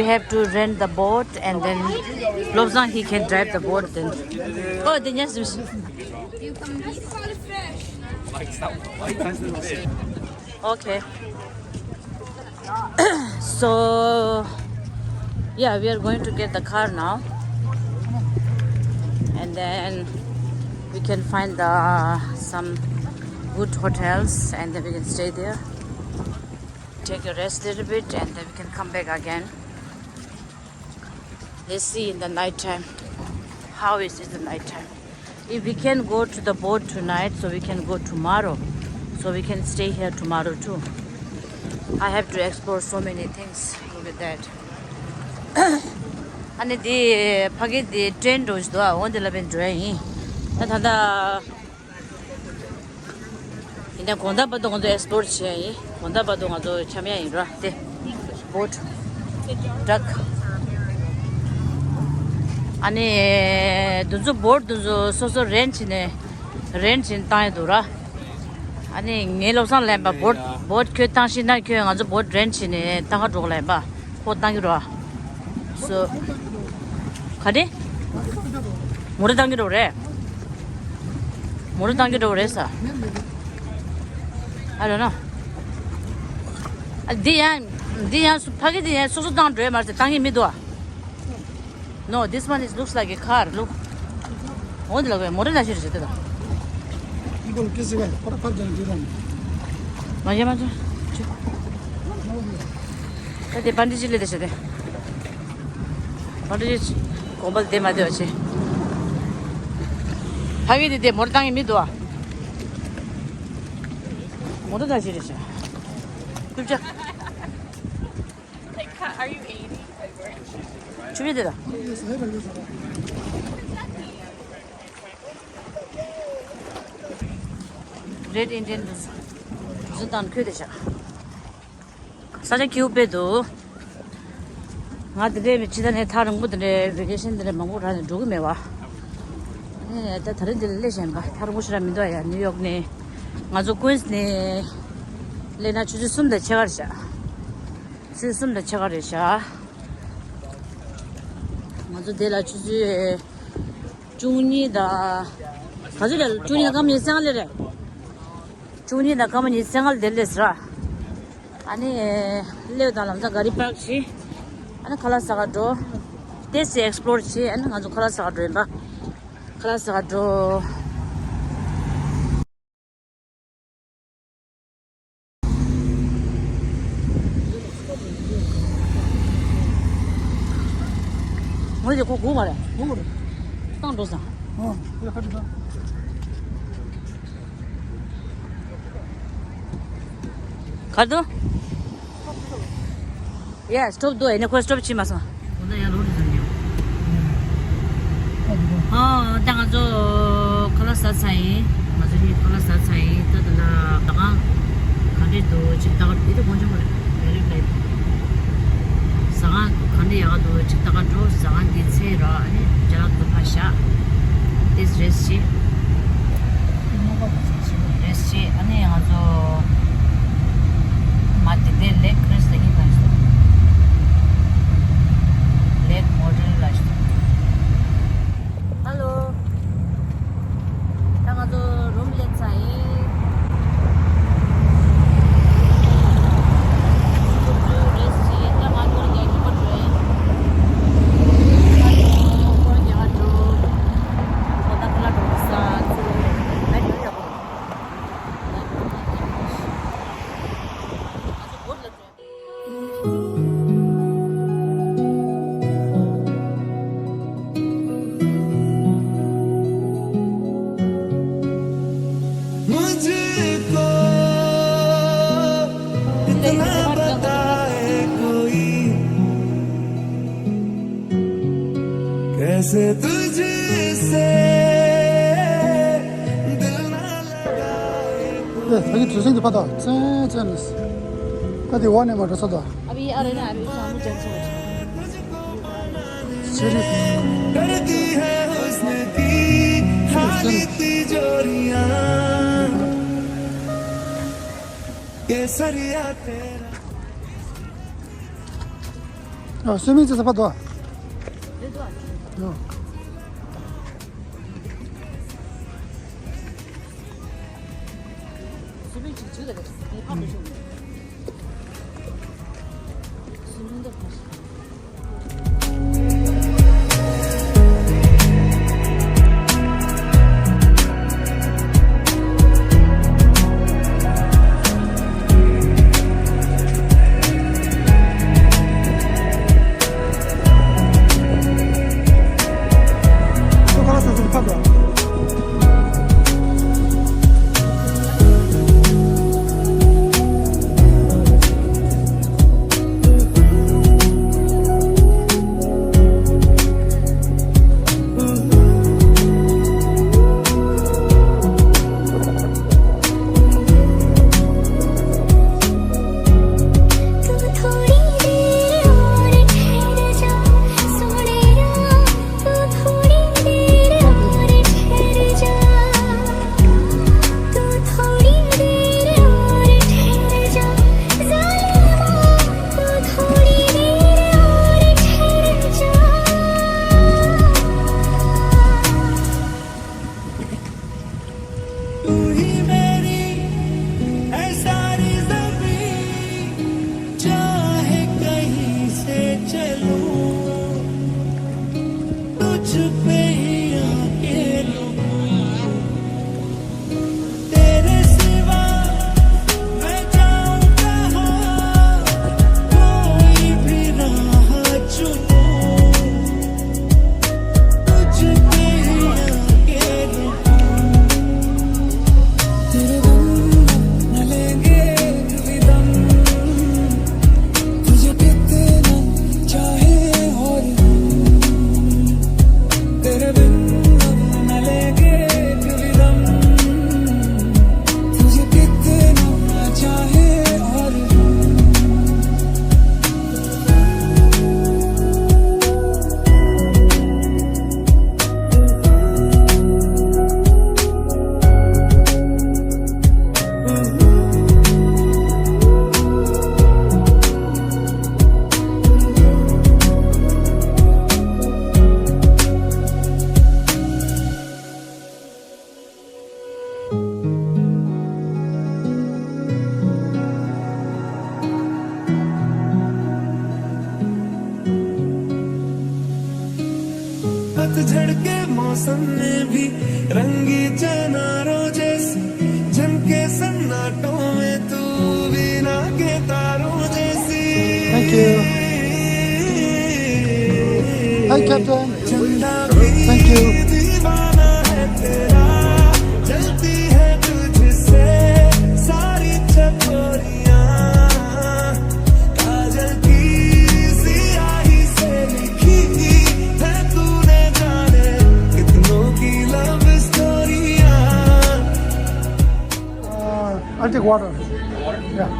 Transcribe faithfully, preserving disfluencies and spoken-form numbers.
We have to rent the boat and then Lobsang, he can drive the boat then. Oh, the yes. Okay. So, yeah, we are going to get the car now. And then we can find the some good hotels and then we can stay there. Take a rest a little bit and then we can come back again. Let's see in the night time. How is it the night time? If we can go to the boat tonight, so we can go tomorrow. So we can stay here tomorrow too. I have to explore so many things. Look at that. ཨ་ནི་དེ་ཕ་གི་དེ་ཊེན་འགྲོ་ཞིག་འདུག་འོ་འདི་ལ་བན་འགྲོ་ཡ་ཡིན། ད་ད་ད། ཡིན་ནའི་དགོང་དག་བར་དུ་ང་ཚོ་ཨེགསི་པོ་ལོར་བྱེད་ཡ་ཡིན། དགོང་དག་བར་དུ་ང་ཚོ་འཁྱམ་ཡ་ཡིན་ར་དེ། བོ་ཊི། ཊྲག་ཨ་ནི་དེ་ཚོ་བོ་ཊི་དེ་ཚོ་སོ་སོ་རེན་ཊི་བྱས་ནས་རེན་ཊི་བྱས་ནས་བཏང་ཡ་འདུག་ར། ཨ་ནི་ངའི་བློ་བཟང་ལན་པ་བོ་ཊི་བོ་ཊི་ཁྱོད་བཏང་ཤེས་ན་ཁྱོད་ང་ཚོ་བོ་ཊི་རེན་ཊི་བྱས་ནས་བཏང་ག་འགྲོ་ག་ལན་པ། ཁོ་བཏང་གི་རོ། སོ། ག་རེ། མོ་ཊ་བཏང་གི་འགྲོ་རེད། མོ་ཊ་བཏང་གི་འགྲོ་རེད་ས། ཨ་རོ་ན། ཨ་འདི་ཡང་འདི་ཡང་སུ་ཕ་གི་འདི་ཡང་སོ་སོ་བཏང་འགྲོ་ཡ་མ་རེད་ཟེར་བཏང་གི་མི་འདུག་ཨ། No, this one is looks like a car. Look. འོ་འདི་ལ་བས་མོ་ཊ་ནང་བཞིན་རེད་ཟེར་དེ་དང་། ཁོ་ར་ཕར་ཕར་རྒྱང་རྒྱུག་དང་། མ་བྱེད་མ་བྱེད། ད་དེ་བན་ཌི་ཅི་ལས་དེ་བྱེད་དེ། བན་ཌི་ཅི་གོམ་པ་དེ་མ་དེ་བ་བྱེད། ཕ་གི་དེ་དེ་མོ་ཊ་བཏང་གི་མི་འདུག་ཨ། མོ་ཊ་ནང་བཞིན་རེད་ཤག་ཐུབ་ཆ། Like, how- are you eighty? ཆུ་བི་དེ་ད། Red Indian དུ་ཟུ་དང་ཁོས་དེ་ཤག་ས་ཆ་སྐྱིད་པོ་དཔེ་འདུག་ང་དེ་འདྲའི་ཕྱི་ཟླ་ནས་ཐག་རིང་པོ་དེ་འདྲའི་ཝེ་ཀེ་ཤན་དེ་འདྲ་མང་པོ་རག་ནས་འགྲོ་གི་མེད་པ། ཨེ་ད་ད་རིང་འདི་ལ་སླེབས་བཞིན་པ་ཐག་རིང་པོ་ཞེ་དྲག་མི་འདུག་ཡ། ནིའུ་ཡོག་ནས་ང་ཚོ་ཀུན་སི་ནས་སླེབས་ན་ཆུ་ཚོད་གསུམ་དང་ཕྱེད་ཀ་རེད་ཤག་ཆུ་ཚོད་གསུམ་དང་ཕྱེད་ཀ་རེད་ཤག་ང་ཚོ་དེ་ལ་ཆུ་ཚོད་བཅུ་གཉིས་དང་ག་ཚོད་རེད། བཅུ་གཉིས་དང་སྐར་མ་ཉི་ཤུ་རྩ་ལྔ་སླེབས་རེད། བཅུ་གཉིས་དང་སྐར་མ་ཉི་ཤུ་རྩ་ལྔ་ལ་དེར་སླེབས་ཟེར་ར། ཨ་ནི་སླེབས་དང་ལམ་སང་ག་རི་པཱརྐ་བྱས། ཨ་ནི་ཁ་ལག་ཟ་ག་འགྲོ། ཏོག་ཙམ་ཨེགསི་པོ་ལོར་བྱས། ཨ་ནི་ང་ཚོ་ཁ་ལག་ཟ་ག་འགྲོ་ཡིན་པ། ཁ་ལག་ཟ་ག་འགྲོ། ངོས་དེ་ཁོ་སྒུག་མ་རེད། སྒུག་མ་རེད། བཏང་འགྲོ་ས། ཨོ། ཁ་ཁ་ཁ། གར་འདུག Yeah, སི་ཊོབ་འདུག་ཨེ་ནས་ཁོས་སི་ཊོབ་བྱེད་མ་སོང་། འོ་ན་ཡར་ལོག་འགྲོ་ཟེར་ཉོ། ཨ་ད་ང་ཚོ་ཁ་ལག་ཟ་ཚར་ཡིན། ང་ཚོ་གཉིས་ཁ་ལག་ཟ་ཚར་ཡིན། ད་ད་ལ་ཟ་ཁང་ག་འདྲས་འདུག་ཅིག་ལྟ་ག་འདི་ད་དགོངས་ཆོག་མ་རེད། ཝེ་རི་ལེཊ། ཟ་ཁང་ག་འདྲས་ཡག་ག་འདུག་ཅིག་ལྟ་ག་འགྲོ། ཟ་ཁང་འདི་ཚེ་ར་ཨ་ནི་ཅ་ལག་ཏུ་ཕར་བཞག་ཏེས་རེས་བྱེད། རེས་བྱེད། ཨ་ནི་ང་ཚོ་མ་དེ་དེ་ལེག་ཀྲེ་སི་ལ་ཡིན་པ་ཞིག་ལེག་མོ་ཌེལ་ལ་ཞིག་ཧ་ལོ། ད་ང་ཚོ་རུམ་སླེབས་ཚར་ཡིན། मुझको इतना बताए कोई, कैसे तुझसे दिल ना लगाए कोई। ད་གི་དུས་ཚོད་འདི་ཕ་ད་ཙན་ཙན་ལས། ད་དེ་བ་ནས་མ་འགྲོ་ས་ད། अभी आ रहे ना, अभी शाम में चल सकते हैं। ཡ། སུའི་མིང་ཅི་ཟེར་ཕ་དོ། ཡ། तू ही मेरी है सारी ज़मीं, चाहे कहीं से चलूं, तुझ पे ही आके रुकूं। तेरे सिवा मैं जाऊं कहां, कोई भी राह चुनूं, तुझ पे ही आके रुकूं। तेरे बिन न लेंगे एक भी दम, तुझे कितना चाहे और हम, तेरे बिन अब न लेंगे एक भी दम, तुझे कितना चाहे और हम। पतझड़ के मौसम में भी रंगी चनारों जैसी, झलके सन्नाटों में तू बिना के तारों जैसी। Thank you. Hi, Captain. चंदा भी Thank you. दीवाना है तेरा, जलती है तुझसे सारी चकोरियां। काजल की सियाही से लिखी है तूने जाने कितनों की लव स्टोरियां। Uh, I'll take water. Yeah.